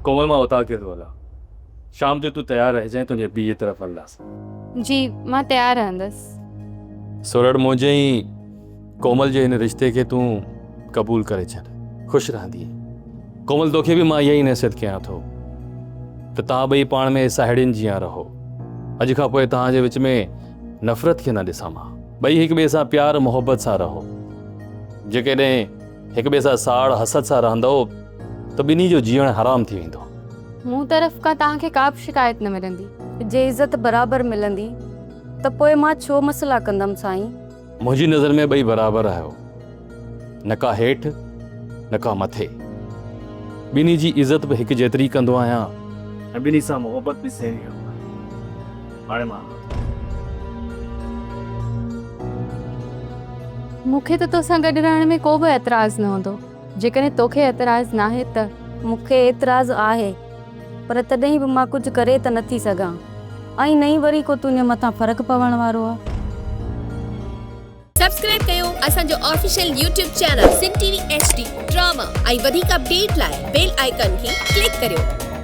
ڪومل مان اوطاق تي ٿو هلان. شام جو تون تيار رهجانء تنهنجي پيء جي طرف هلنداسين. جي مان تيار رهندس. سورٺ منهنجي ۽ ڪومل جي هن رشتي کي تون قبول ڪري ڇڏ. خوش رهندينء. ڪومل توکي به مان اها ئي نصيحت ڪيان ٿو ته توهان ٻئي پاڻ ۾ ساهيڙين جيان رهو. اڄ کان پوء توهان جي وچ ۾ نفرت کي نه ڏسان مان. ٻئي هڪ ٻئي سان پيار محبت سان رهو. جيڪڏهن هڪ ٻئي سان ساڙ حسد سان رهندؤ ته ٻنهي جو جيئڻ حرام ٿي ويندو. مون طرف کان توهان کي ڪا به شڪايت نه ملندي. جي عزت برابر ملندي ته پوء مان ڇو مسئلا ڪندم سائين. منهنجي نظر ۾ ٻئي برابر آهيو. نه ڪا هيٺ نه ڪا مٿي. ٻنهي جي عزت به هڪ جيتري ڪندو آهيان. ۽ ٻنهي سان محبت به سهڻي ڪندو آهيان. هاڻي مان هلان ٿو. مون کي ته توسان گڏ رهڻ ۾ ڪو به اعتراض نه هوندو. جيڪڏهن توکي اعتراض ناهي ته. مون کي اعتراض آهي. پر تڏهن به مان ڪجهه ڪري ته نٿي سگهان ۽ نه ئي وري ڪو تنهنجي مٿان فرق پوڻ وارو آ. سبسڪرائب ڪيو اسان جو official YouTube channel Sindh T V H D drama ۽ وڌيڪ اپڊيٽ لاء بيل آئيڪان کي ڪلڪ ڪريو.